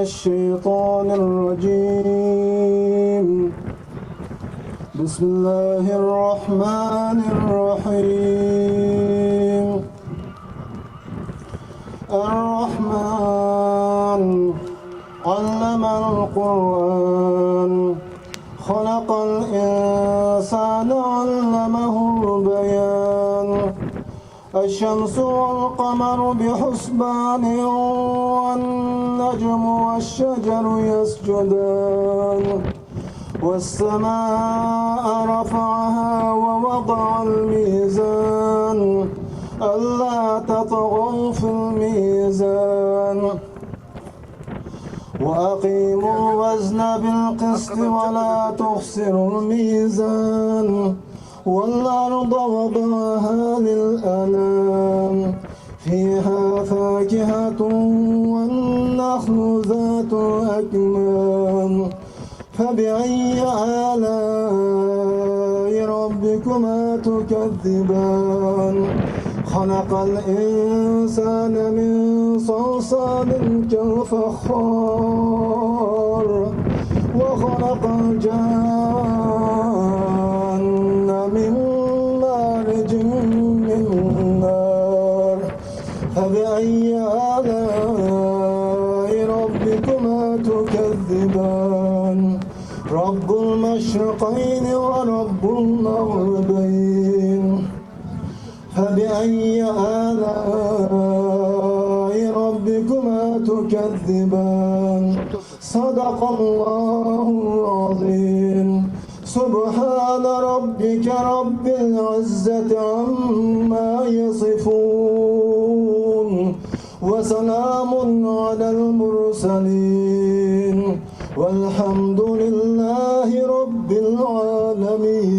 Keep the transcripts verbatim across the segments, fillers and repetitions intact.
الشيطان الرجيم. بسم الله الرحمن الرحيم. الرحمن، علم القرآن، خلق الإنسان، علمه البيان. الشمس والقمر بحسبان، والنجم والشجر يسجدان، والسماء رفعها ووضع الميزان، ألا تطغوا في الميزان، وأقيموا الوزن بالقسط ولا تخسروا الميزان، والأرض وضعها للأنام، فيها فاكهة والنخل ذات الأكمام، فبأي آلاء ربكما تكذبان؟ خلق الإنسان من صلصال كالفخار، وخلق الجان من مارج من نار، فبأي آلاء ربكما تكذبان؟ رب المشرقين ورب المغربين، فبأي آلاء ربكما تكذبان؟ صدق الله العظيم. سبحان ربك رب العزة عما يصفون، وسلام على المرسلين، والحمد لله رب العالمين.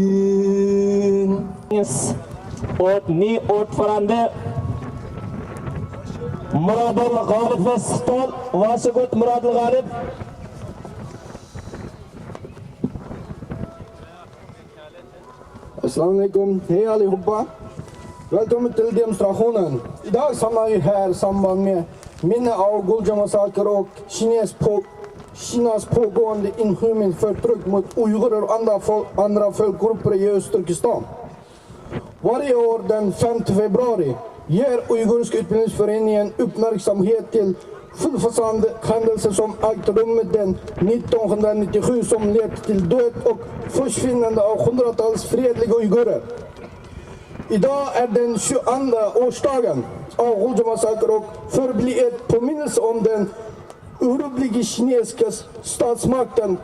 ئوت نى ئوت فرانده مرادل غالب فستیوال واسگوت مرادل غالب. Assalamu alaikum. Hej allihopa. Välkommen till demonstrationen. Idag samlar vi här i samband med minne av Gulja massakern och Kinas, på, Kinas pågående inhuman förtryck mot uigurer och andra, fol, andra folkgrupper i Östturkestan. Varje år den femte februari ger Uiguriska utbildningsföreningen uppmärksamhet till fruktansvärda händelser som ägde rum den nittonhundranittiosju, som ledde till död och försvinnande av hundratals fredliga uigurer. Idag är den tjugoandra årsdagen av Gulja massaker och förblir ett påminnelse om den ohyggliga kinesiska statsmakten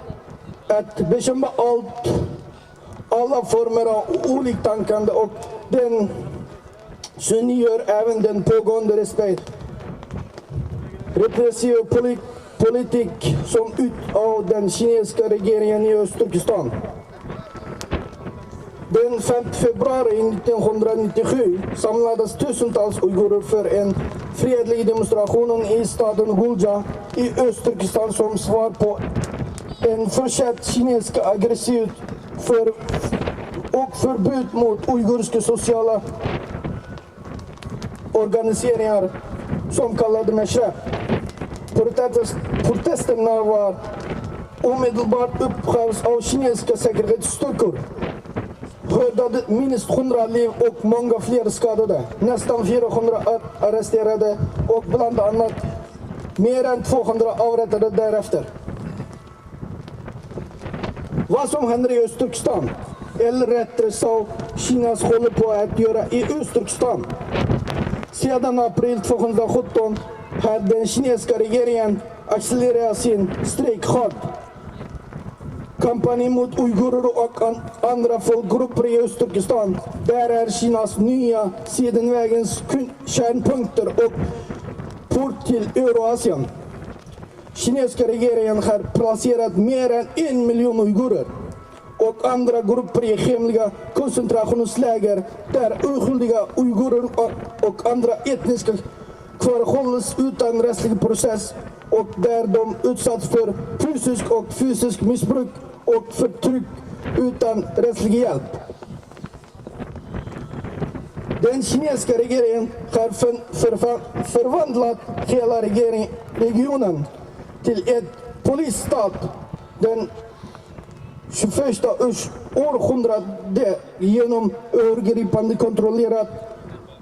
att bekämpa allt, alla former av oliktänkande, och den synliggör även den pågående respekt, repressiv polit, politik som ut av den kinesiska regjeringen i Øst-Turkestan. Den femte februari nittonhundranittiosju samlades tusentals uigurer för en fredlig demonstration i staden Gulja i Øst-Turkestan som svar på en fortsatt kinesisk aggressiv för, och förbud mot uiguriska sociala organiseringar som kallade Meşrep. Protest, protesterna var omedelbart upphävs av kinesiska säkerhetsstyrkor. Skördade minst hundra liv och många fler skadade. Nästan fyrahundra ar, arresterade och bland annat mer än tvåhundra avrättade därefter. Vad som händer i Östturkestan, eller rättare sagt Kinas håller på att göra i Östturkestan. Sedan april tvåhundrasjutton har den kinesiska regjeringen accelererat sin strejkchock kampanj mot uigurer och an, andra folkgrupper i Östturkestan. Där är Kinas nya Sidenvägens kun, kärnpunkter och port till Eurasien. Kinesiska regjeringen har placerat mer än en miljon uigurer och andra grupper i hemliga koncentrationsläger där oskyldiga uigurer och, och andra etniska kvarhålls utan rättslig process och där de utsatts för psykisk och fysisk missbruk och förtryck utan rättslig hjälp. Den kinesiska regjeringen har för, för, förvandlat hela regjering, regionen till ett polisstat. Den tjugoförsta århundradet genom övergripande kontrollerat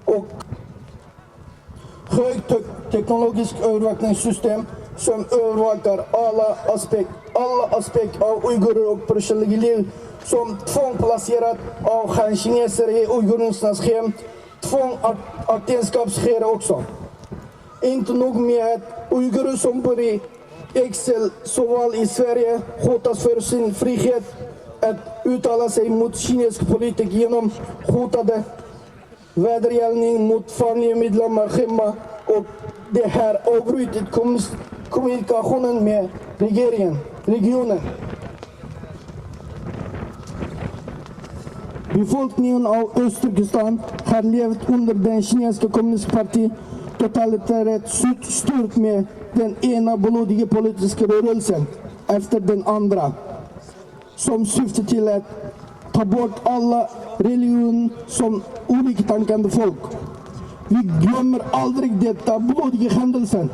och högteknologiskt övervakningssystem som övervakar alla aspekt, alla aspekt av uigurer och personligt liv som tvångsplacerat av han kineser i uigurernas hem, tvångsäktenskap sker också. Inte nog med att uigurer som bor i exil såväl i Sverige hotas för sin frihet att uttala sig mot kinesisk politik genom hotade vedergällning mot familjemedlemmar hemma och de har avbrutit kommunikationen med regionen. Befolkningen av Östturkestan har levt under den kinesiska kommunistiska parti totalitära styrt med den ena blodiga politiska rörelsen efter den andra som syftar till att ta bort alla religion som oliktänkande folk. Vi glömmer aldrig detta blodiga händelsen.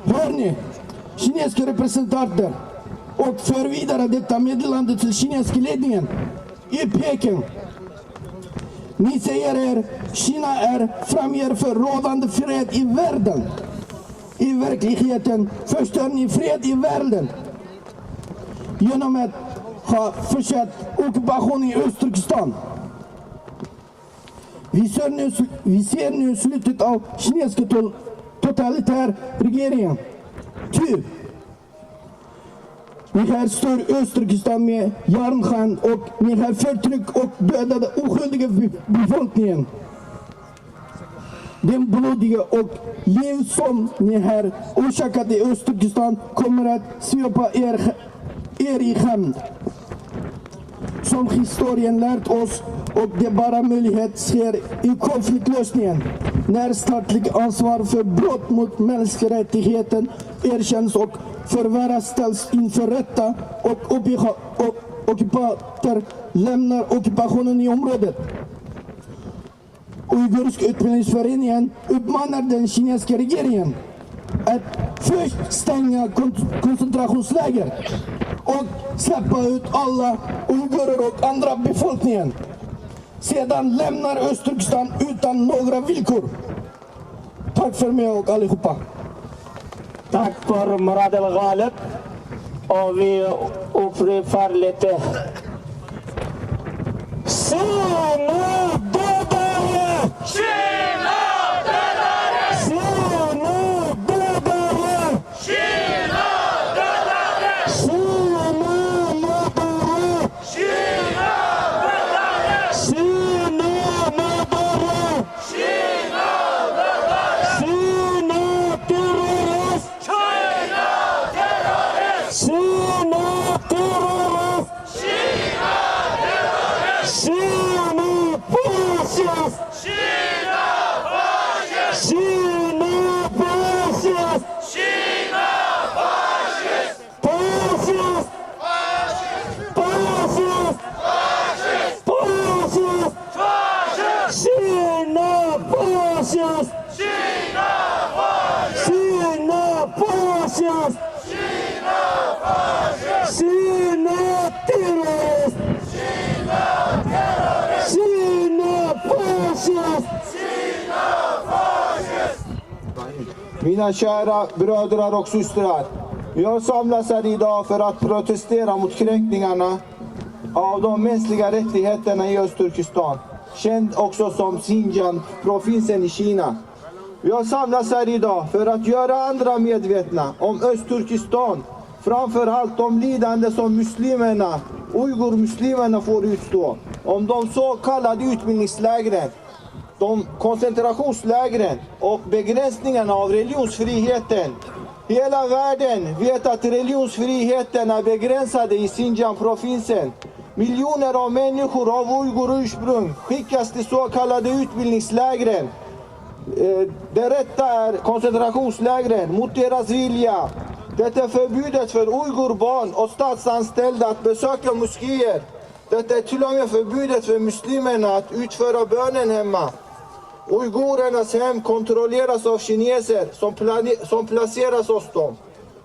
Hör ni, kinesiska representanter, och för vidare detta meddelande till kinesiska ledningen i Peking. Ni säger er Kina är framgång för rådande fred i världen. I verkligheten förstör ni fred i världen genom att ha fortsatt ockupation i Östturkestan. Vi ser nu, vi ser nu slutet av kinesiska totalitär regering. Ty ni har styrt Östturkestan med järnhand och ni har förtryckt och dödat oskyldiga befolkningen. Den blodiga och liv som ni har orsakat i Östturkestan kommer att svepa er, er i hämnd. Som historien lärt oss, och det bara möjlighet sker i konfliktlösningen, när statligt ansvar för brott mot mänskliga rättigheter erkänns och förövare ställs inför rätta och ockupater lämnar ockupationen i området. Uiguriska utbildningsföreningen uppmanar den kinesiska regeringen att först stänga koncentrationsläger och släppa ut alla uigurer och andra befolkningen. Sedan lämnar Östturkestan utan några villkor. Tack för mig och allihopa. Tack för Murad El Ghalib. Och vi upprepar lite. Kina dödare! Kina dödare! Kina dödare! Kina dödare! Kina dödare! Kina dödare! Kina dödare! Kina dödare! Kina terrorist! Kina terrorist! Kina terrorist! Kina terrorist! Kina fascist! Kina fascist! Kina fascist! Kina fascist! Fascist! Fascist! Fascist! Fascist! Fascist! Kina fascist! Kina fascist! Kina fascist! Kina fascist! Kina terrorist! Kina terrorist! Kina fascist! Kina fascist! Mina kära bröder och systrar. Vi har samlats här idag för att protestera mot kränkningarna av de mänskliga rättigheterna i Östturkestan, känd också som Xinjiang-provinsen i Kina. Vi har samlats här idag för att göra andra medvetna om Östturkestan, framför allt de lidande som muslimerna, uigurmuslimerna får utstå, om de så kallade utbildningslägren, de koncentrationslägren och begränsningarna av religionsfriheten. Hela världen vet att religionsfriheten är begränsad i Xinjiang-provinsen. Miljoner av människor av uigurursprung skickas till så kallade utbildningslägren. Eh, det rätta är koncentrationslägren mot deras vilja. Det är förbjudet för uigurbarn och statsanställda att besöka moskéer. Det är till och med förbjudet för muslimerna att utföra bönen hemma. Uigurerna som kontrolleras av kineser som plane-, som placeras hos dem.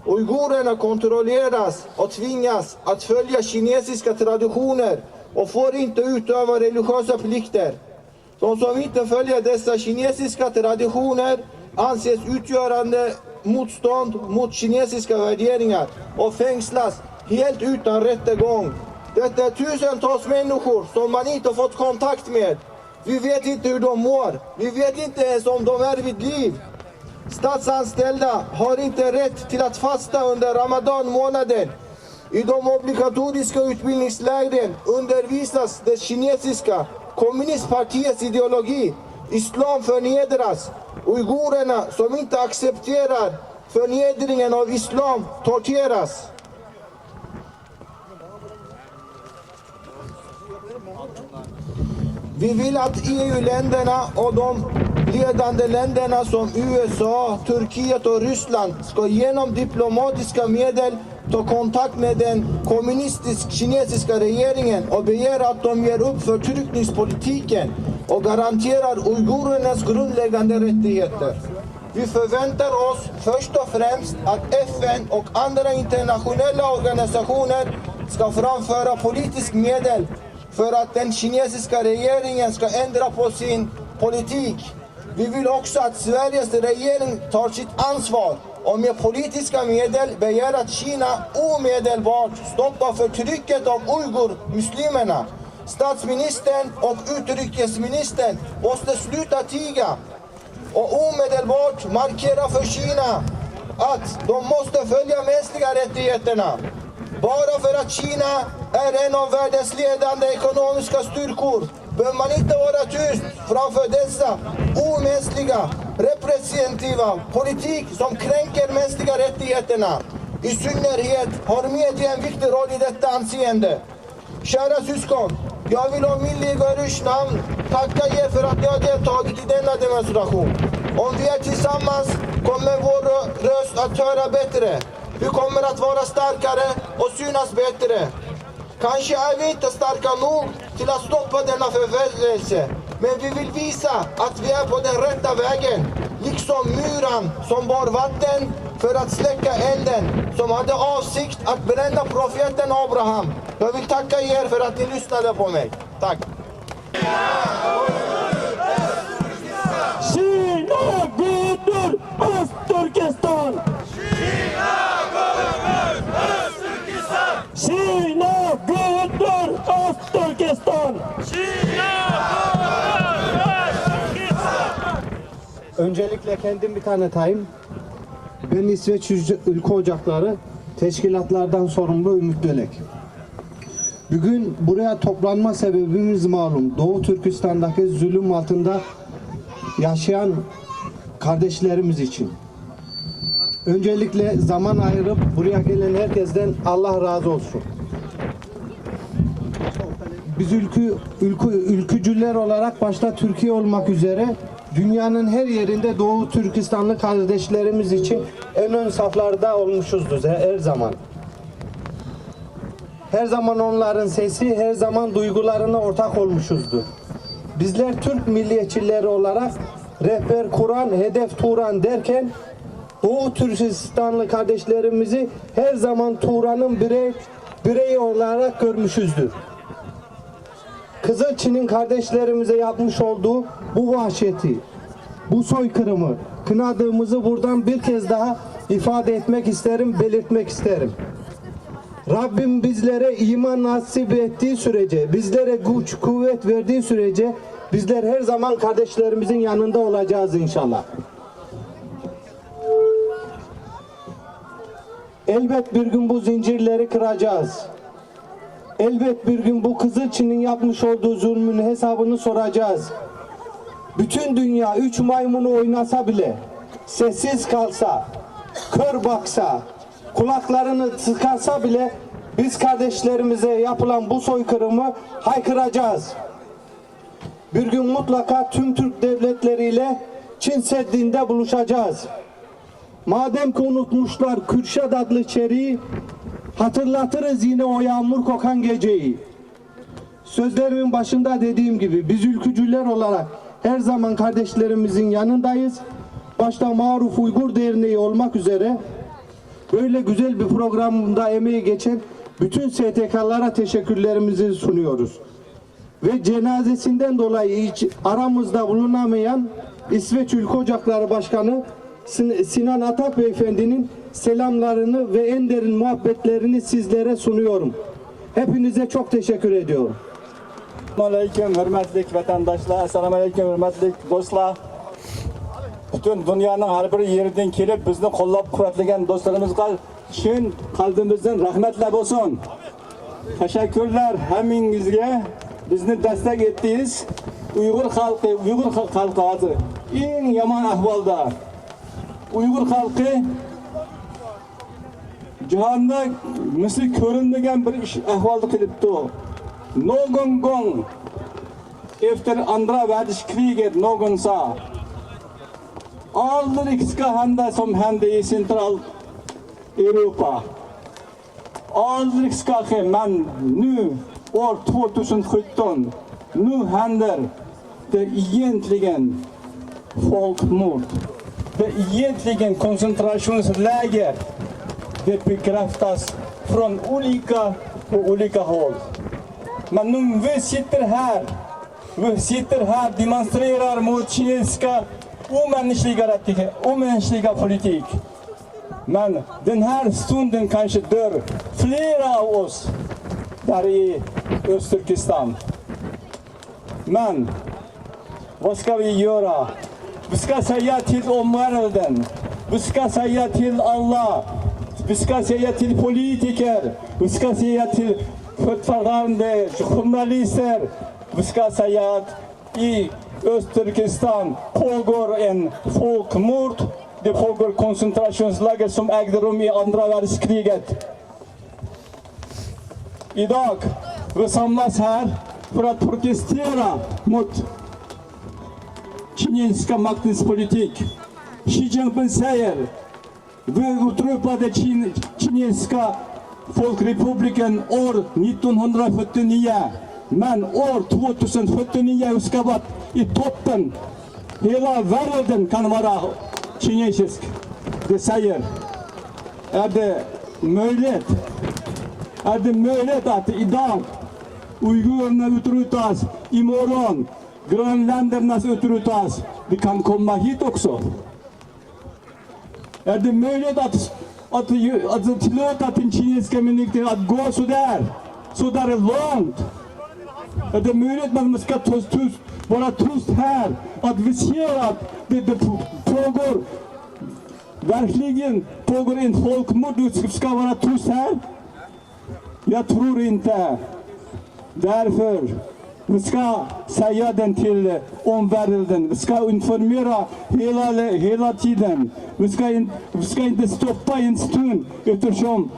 Uigurerna kontrolleras och tvingas att följa kinesiska traditioner och får inte utöva religiösa plikter. De som inte följer dessa kinesiska traditioner anses utgörande motstånd mot kinesiska värderingar och fängslas helt utan rättegång. Detta är tusentals människor som man inte fått kontakt med. Vi vet inte hur de mår. Vi vet inte ens om de är vid liv. Statsanställda har inte rätt till att fasta under ramadanmånaden. I de obligatoriska utbildningslägren undervisas det kinesiska kommunistpartiets ideologi. Islam förnedras. Uigurerna som inte accepterar förnedringen av islam torteras. Vi vill att E U-länderna och de ledande länderna som U S A, Turkiet och Ryssland ska genom diplomatiska medel ta kontakt med den kommunistisk kinesiska regeringen och begära att de ger upp förtryckningspolitiken och garanterar uigurernas grundläggande rättigheter. Vi förväntar oss först och främst att F N och andra internationella organisationer ska framföra politisk medel för att den kinesiska regeringen ska ändra på sin politik. Vi vill också att Sveriges regering tar sitt ansvar och med politiska medel begär att Kina omedelbart stoppar förtrycket av uigurmuslimerna. Statsministern och utrikesministern måste sluta tiga och omedelbart markera för Kina att de måste följa mänskliga rättigheterna. Bara för att Kina är en av världens ledande ekonomiska styrkor bör man inte vara tyst framför dessa omänskliga, repressiva politik som kränker mänskliga rättigheterna. I synnerhet har media en viktig roll i detta anseende. Kära syskon, jag vill å Milli Görüş namn tacka er för att ni har deltagit i denna demonstration. Om vi är tillsammans kommer vår rö-, röst att höra bättre. Vi kommer att vara starkare och synas bättre. Kanske är vi inte starka nog till att stoppa denna förföljelse, men vi vill visa att vi är på den rätta vägen, liksom muren som bar vatten för att släcka elden, som hade avsikt att bränna profeten Abraham. Jag vill tacka er för att ni lyssnade på mig. Tack. Kina går ur Östturkestan! Kina går ur Östturkestan! Kina går ur Östturkestan! Öncelikle kendimi tanıtayım. Ben İsveç Ülke Ocakları Teşkilatlardan sorumlu Ümit Bölek. Bugün buraya toplanma sebebimiz malum. Doğu Türkistan'daki zulüm altında yaşayan kardeşlerimiz için. Öncelikle zaman ayırıp buraya gelen herkesten Allah razı olsun. Biz ülkü, ülkü, ülkücüler olarak başta Türkiye olmak üzere dünyanın her yerinde Doğu Türkistanlı kardeşlerimiz için en ön saflarda olmuşuzdur her, her zaman. Her zaman onların sesi, her zaman duygularına ortak olmuşuzdur. Bizler Türk milliyetçileri olarak rehber Kur'an, hedef Turan derken Doğu Türkistanlı kardeşlerimizi her zaman Turan'ın birey, bireyi olarak görmüşüzdür. Kızıl Çin'in kardeşlerimize yapmış olduğu bu vahşeti, bu soykırımı kınadığımızı buradan bir kez daha ifade etmek isterim, belirtmek isterim. Rabbim bizlere iman nasip ettiği sürece, bizlere güç, kuvvet verdiği sürece bizler her zaman kardeşlerimizin yanında olacağız inşallah. Elbet bir gün bu zincirleri kıracağız. Elbet bir gün bu Kızıl Çin'in yapmış olduğu zulmün hesabını soracağız. Bütün dünya üç maymunu oynasa bile, sessiz kalsa, kör baksa, kulaklarını tıkasa bile biz kardeşlerimize yapılan bu soykırımı haykıracağız. Bir gün mutlaka tüm Türk devletleriyle Çin Seddi'nde buluşacağız. Madem ki unutmuşlar Kürşat adlı çeriği, hatırlatırız yine o yağmur kokan geceyi. Sözlerimin başında dediğim gibi biz ülkücüler olarak Her zaman kardeşlerimizin yanındayız. Başta Maruf Uygur Derneği olmak üzere böyle güzel bir programda emeği geçen bütün S T K'lara teşekkürlerimizi sunuyoruz. Ve cenazesinden dolayı hiç aramızda bulunamayan İsveç Ülke Ocakları Başkanı Sin- Sinan Atak Beyefendinin selamlarını ve en derin muhabbetlerini sizlere sunuyorum. Hepinize çok teşekkür ediyorum. Assalomu alaykum, hurmatli vatandoshlar. Assalomu alaykum, hurmatli do'stlar. Butun dunyoning har bir yeridan kelib, bizni qo'llab-quvvatlagan do'stlarimizga chin qalbimizdan rahmatlar bo'lsin. Tashakkurlar hammangizga, bizni dastak etdingiz. Uyg'ur xalqi, Uyg'ur xal- xalqi hozir eng yomon ahvolda. Uyg'ur xalqi jahonda misli ko'rinmagan bir ish ahvolda qilibdi. Någon gång efter andra världskriget någon sa: Aldrig ska hända som hände i Central Europa. Aldrig ska ske, men nu, år två tusen sjutton, nu händer det egentligen folkmord. Det egentligen koncentrationsläger. Det bekräftas från olika, på olika håll. Men nu vi sitter här, vi sitter här, demonstrerar mot kinesiska omänskliga rättigheter, omänskliga politik. Men den här stunden kanske dör flera av oss där i Östturkestan. Men vad ska vi göra? Vi ska säga till omvärlden. Vi ska säga till alla. Vi ska säga till politiker. Vi ska säga till fortfarande journalister. Vi ska säga att i Östturkestan pågår en folkmord. Det pågår koncentrationslager som ägde rum i andra världskriget. Idag, vi samlas här för att protestera mot kinesiska maktens politik. Xi Jinping säger: Vi utropade Kin- Kinesiska Folkrepubliken år nittonhundrafyrtionio, men år tvåtusenfyrtionio vi ska vara i toppen. Hela världen kan vara kinesisk. Det säger. Är det möjligt? Är det möjligt att idag uigurerna utrotas, imorgon grönländarna utrotas, vi kan komma hit också? Är det möjligt att, att, att tillåta den kinesiska minoriteten att gå så där, så där långt? Är det möjligt att man ska tyst, tyst, vara tyst här? Att vi ser att det, det pågår, verkligen pågår en folkmord, vi ska vara tyst här? Jag tror inte. Därför, vi ska säga den till omvärlden. Vi ska informera hela, hela tiden. Vi ska, in, vi ska inte stoppa en stund eftersom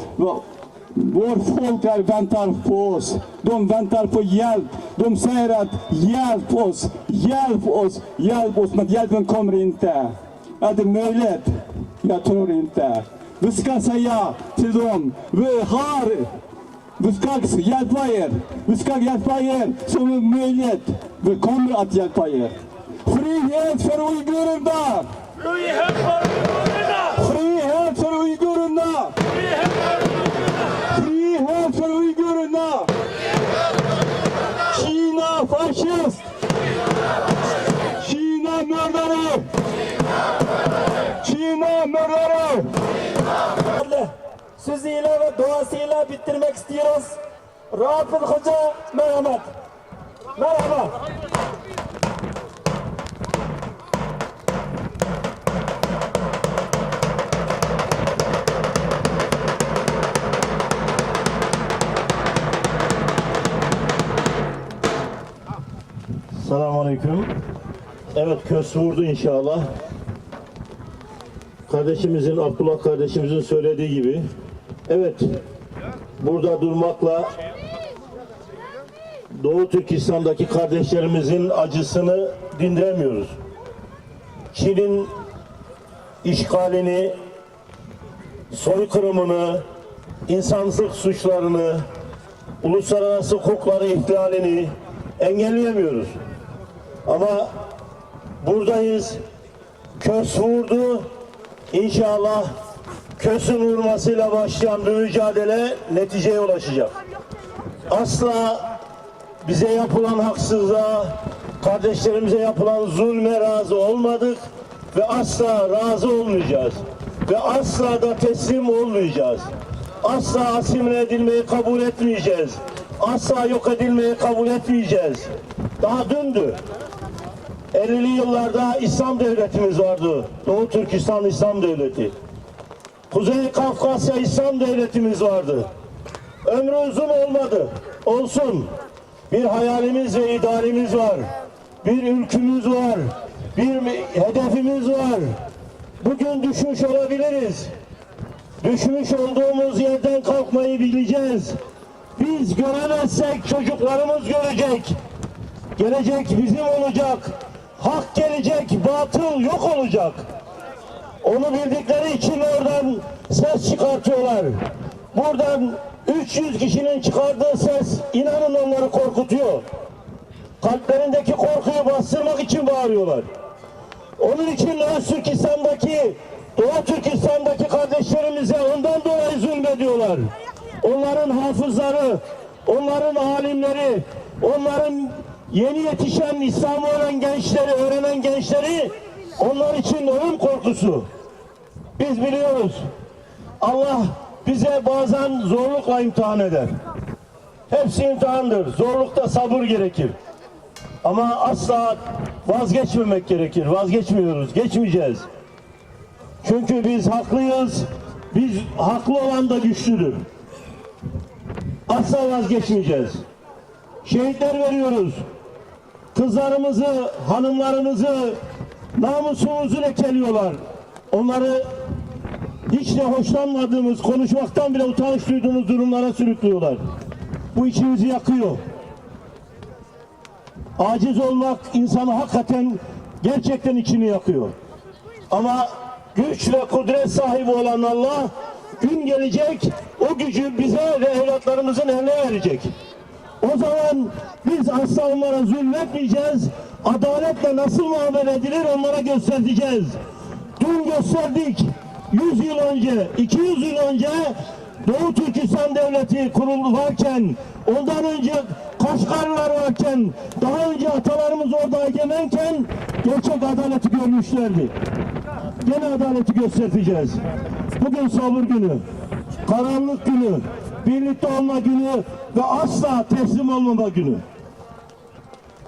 vår folk är, väntar på oss. De väntar på hjälp. De säger att hjälp oss, hjälp oss, hjälp oss. Men hjälpen kommer inte. Är det möjligt? Jag tror inte. Vi ska säga till dem, vi har, vi ska hjälpa er. Vi ska hjälpa er som är möjligt. Vi kommer att hjälpa er. Frihet för uigurerna! Frihet för uigurerna! Frihet för uigurerna! Frihet för uigurerna! Kina fascist! Kina mörderi! Kina mörderi! Sözüyle ve duasıyla bitirmek istiyoruz. Rafet Hoca, merhamet. Merhaba. Selamun Aleyküm. Evet, köz vurdu inşallah. Kardeşimizin, Abdullah kardeşimizin söylediği gibi, evet, burada durmakla Doğu Türkistan'daki kardeşlerimizin acısını dindiremiyoruz. Çin'in işgalini, soykırımını, insansızlık suçlarını, uluslararası hukukları ihlalini engelleyemiyoruz. Ama Buradayız. Köz vurdu. İnşallah közün vurmasıyla başlayan bu mücadele neticeye ulaşacak. Asla bize yapılan haksızlığa, kardeşlerimize yapılan zulme razı olmadık ve asla razı olmayacağız. Ve asla da teslim olmayacağız. Asla asimile edilmeyi kabul etmeyeceğiz. Asla yok edilmeyi kabul etmeyeceğiz. Daha dündü. Ellili yıllarda İslam devletimiz vardı. Doğu Türkistan İslam Devleti. Kuzey Kafkasya İslam Devletimiz vardı. Ömrü uzun olmadı. Olsun. Bir hayalimiz ve idealimiz var. Bir ülkümüz var. Bir hedefimiz var. Bugün düşmüş olabiliriz. Düşmüş olduğumuz yerden kalkmayı bileceğiz. Biz göremezsek çocuklarımız görecek. Gelecek bizim olacak. Hak gelecek, batıl yok olacak. Onu bildikleri için oradan ses çıkartıyorlar. Buradan üç yüz kişinin çıkardığı ses, inanın, onları korkutuyor. Kalplerindeki korkuyu bastırmak için bağırıyorlar. Onun için Öztürkistan'daki, Doğu Türkistan'daki kardeşlerimize ondan dolayı zulmediyorlar. Onların hafızları, onların alimleri, onların yeni yetişen İslam'ı öğrenen gençleri, öğrenen gençleri onlar için ölüm korkusu. Biz biliyoruz. Allah bize bazen zorlukla imtihan eder. Hepsi imtihandır. Zorlukta sabır gerekir. Ama asla vazgeçmemek gerekir. Vazgeçmiyoruz, geçmeyeceğiz. Çünkü biz haklıyız. Biz haklı olan da güçlüdür. Asla vazgeçmeyeceğiz. Şehitler veriyoruz. Kızlarımızı, hanımlarımızı, namusumuzu lekeliyorlar. Onları hiç de hoşlanmadığımız, konuşmaktan bile utanç duyduğumuz durumlara sürüklüyorlar. Bu içimizi yakıyor. Aciz olmak insanı hakikaten, gerçekten içini yakıyor. Ama güç ve kudret sahibi olan Allah gün gelecek, o gücü bize ve evlatlarımızın eline verecek. O zaman biz asla onlara zulmetmeyeceğiz. Adaletle nasıl muamele edilir, onlara göstereceğiz. Dün gösterdik. Yüz yıl önce, iki yüz yıl önce Doğu Türkistan Devleti kuruldu varken, ondan önce Kaşgarlar varken, daha önce atalarımız orada egemenken gerçek adaleti görmüşlerdi. Gene adaleti göstereceğiz. Bugün sabır günü, karanlık günü, birlikte olma günü ve asla teslim olmama günü.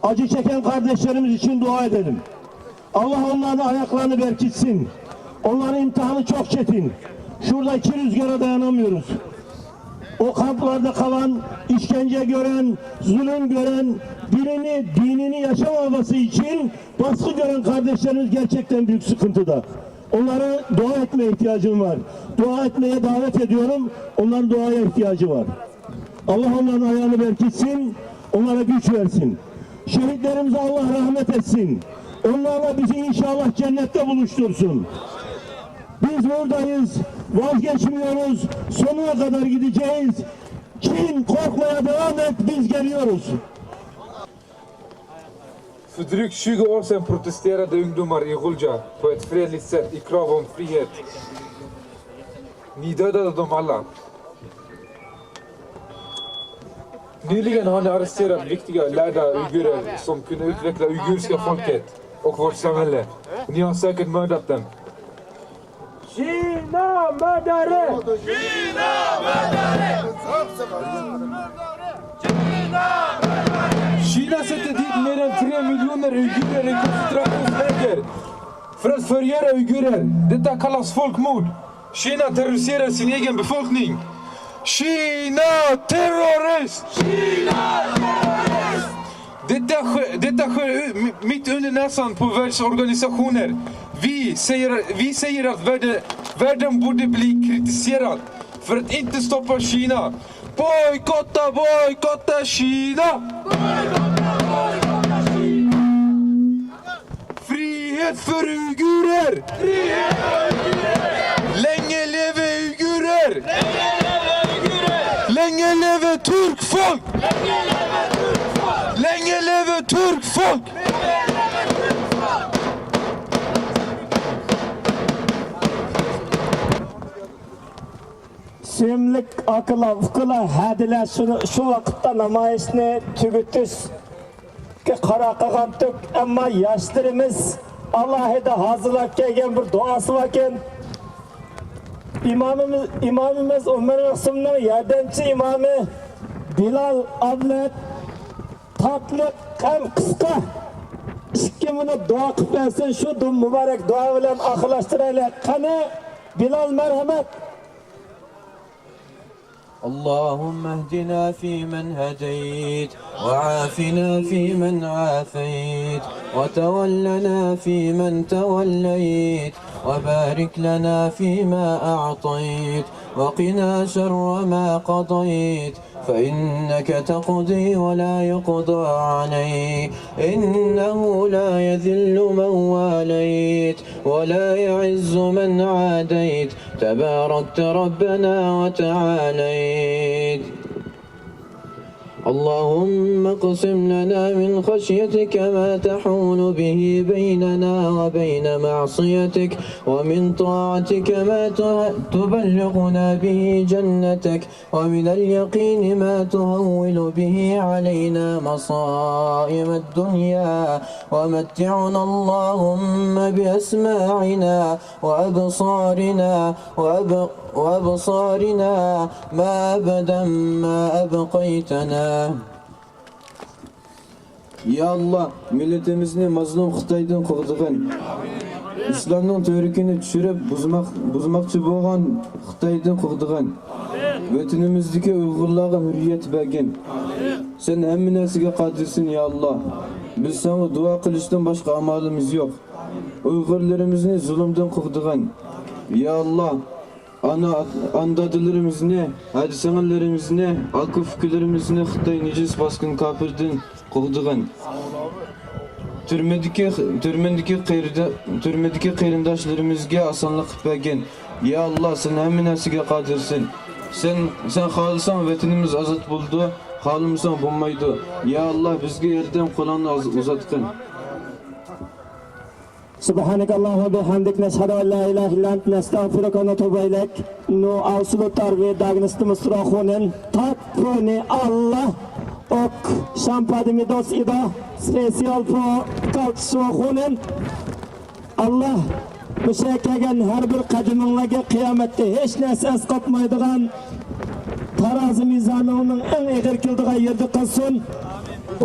Acı çeken kardeşlerimiz için dua edelim. Allah onların ayaklarını berkitsin. Onların imtihanı çok çetin. Şurada iki rüzgara dayanamıyoruz. O kamplarda kalan, işkence gören, zulüm gören, dilini, dinini yaşamaması için baskı gören kardeşlerimiz gerçekten büyük sıkıntıda. Onlara dua etmeye ihtiyacım var. Dua etmeye davet ediyorum. Onların duaya ihtiyacı var. Allah onların ayağını berkitsin, onlara güç versin. Şehitlerimize Allah rahmet etsin. Onlarla bizi inşallah cennette buluştursun. Biz buradayız, vazgeçmiyoruz, sonuna kadar gideceğiz. Çin, korkmaya devam et, biz geliyoruz. För drygt tjugo år sedan protesterade ungdomar i Gulja på ett fredligt sätt i krav om frihet. Ni dödade dem alla. Nyligen har ni arresterat viktiga lärda uigurer som kunde utveckla uiguriska folket och vårt samhälle. Ni har säkert mördat dem. Kina mördare! Kina sätter dit mer än tre miljoner uigurer i koncentrationsläger för att förgöra uigurer. Detta kallas folkmord. Kina terroriserar sin egen befolkning. Kina terrorist! Detta sker, detta sker mitt under näsan på världsorganisationer. Vi säger, vi säger att världen, världen borde bli kritiserad för att inte stoppa Kina. Bojkotta, bojkotta Kina! Frihet för uigurer! Länge leve uigurer! Länge leve turkfolk! Länge leve turkfolk! سۆيۈملۈك ئاكىلار، ئۇكىلار، ھەدىلەر شۇ، شۇ ۋاقىتتا نامايىشنى تۈگىتىشكە قارار قىلغانتۇق، ئەمما ياشلىرىمىز ئالاھىدە ھازىرلاپ كەلگەن بىر دۇئاسى باركەن. ئىمامىمىز، ئىمامىمىز ئۆمەر مەخسۇمنىڭ ياردەمچى ئىمامى بىلال ئابلەت تاتلىق ھەم قىسقا ئىككى مىنۇت دۇئا قىلىپ بەرسۇن. شۇ دۇ-، مۇبارەك دۇئا بىلەن ئاخىرلاشتۇرايلى. قېنى، بىلال، مەرھەمەت. اللهم اهدنا فيمن هديت، وعافنا فيمن عافيت، وتولنا فيمن توليت، وبارك لنا فيما أعطيت، وقنا شر ما قضيت، فإنك تقضي ولا يقضى عليك، إنه لا يذل من واليت، ولا يعز من عاديت، تباركت ربنا وتعاليت. اللهم اقسم لنا من خشيتك ما تحول به بيننا وبين معصيتك، ومن طاعتك ما ته-، تبلغنا به جنتك، ومن اليقين ما تهون به علينا مصائب الدنيا، ومتعنا اللهم بأسماعنا وأبصارنا وأب-، وأبصارنا ما أبدا ما أبقيتنا. يا الله، مىللىتىمىزنى مەزلۇم خىتايدىن قوغدىغىن. ئىسلامنىڭ تۈۋرۈكىنى چۈشۈرۈپ، بۇزماق-، بۇزماقچى بولغان خىتايدىن قوغدىغىن. ۋەتىنىمىزدىكى ئۇيغۇرلارغا ھۆرىيەت بەرگىن. سەن ھەممە نەرسىگە قادىرسەن، يا الله. بىز ساڭا دۇئا قىلىشتىن باشقا ئامالىمىز يوق. ئۇيغۇرلىرىمىزنى زۇلۇمدىن قوغدىغىن. يا الله، ئانا، ئانا-دادىلىرىمىزنى، ھەدە-سىڭىللىرىمىزنى، ئاكا-ئۇكىلىرىمىزنى خىتاي نىجىس باسقان كاپىردىن قوغدىغىن. تۈرمىدىكى، تۈرمىدىكى قېرىدا-، تۈرمىدىكى قېرىنداشلىرىمىزگە ئاسانلىق قىلىپ بەرگىن. يا ئاللا، سەن ھەممە نەرسىگە قادىرسەن. سەن، سەن خالىساڭ ۋەتىنىمىز ئازاد بولىدۇ، خالىمىساڭ بولمايدۇ. يا ئاللا، بىزگە ياردەم قولۇڭنى ئاز-، ئۇزاتقىن. سبحانك اللهم وبحمدك، نشهد أن لا إله إلا أنت، نستغفرك ونتوب إليك. Nous en salutar vi dagens demonstrationen. Takk for ni alle, og kjempemye dos i dag, spesielt for Kaltsvonen. ئاللا مۇشۇ كەلگەن ھەر بىر قەدىمىڭلارگە قىيامەتتە ھېچ نەرسە ئەسقاتمايدىغان، تارازى مىزانىڭنىڭ ئەڭ ئېغىر كېلىدىغان يېرىدە قىلسۇن.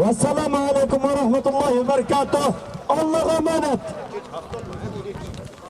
ۋەسسالامۇ ئەلەيكۇم ۋە رەھمەتۇللاھى ۋە بەرىكاتۇھ. ئاللاغا ئامانەت.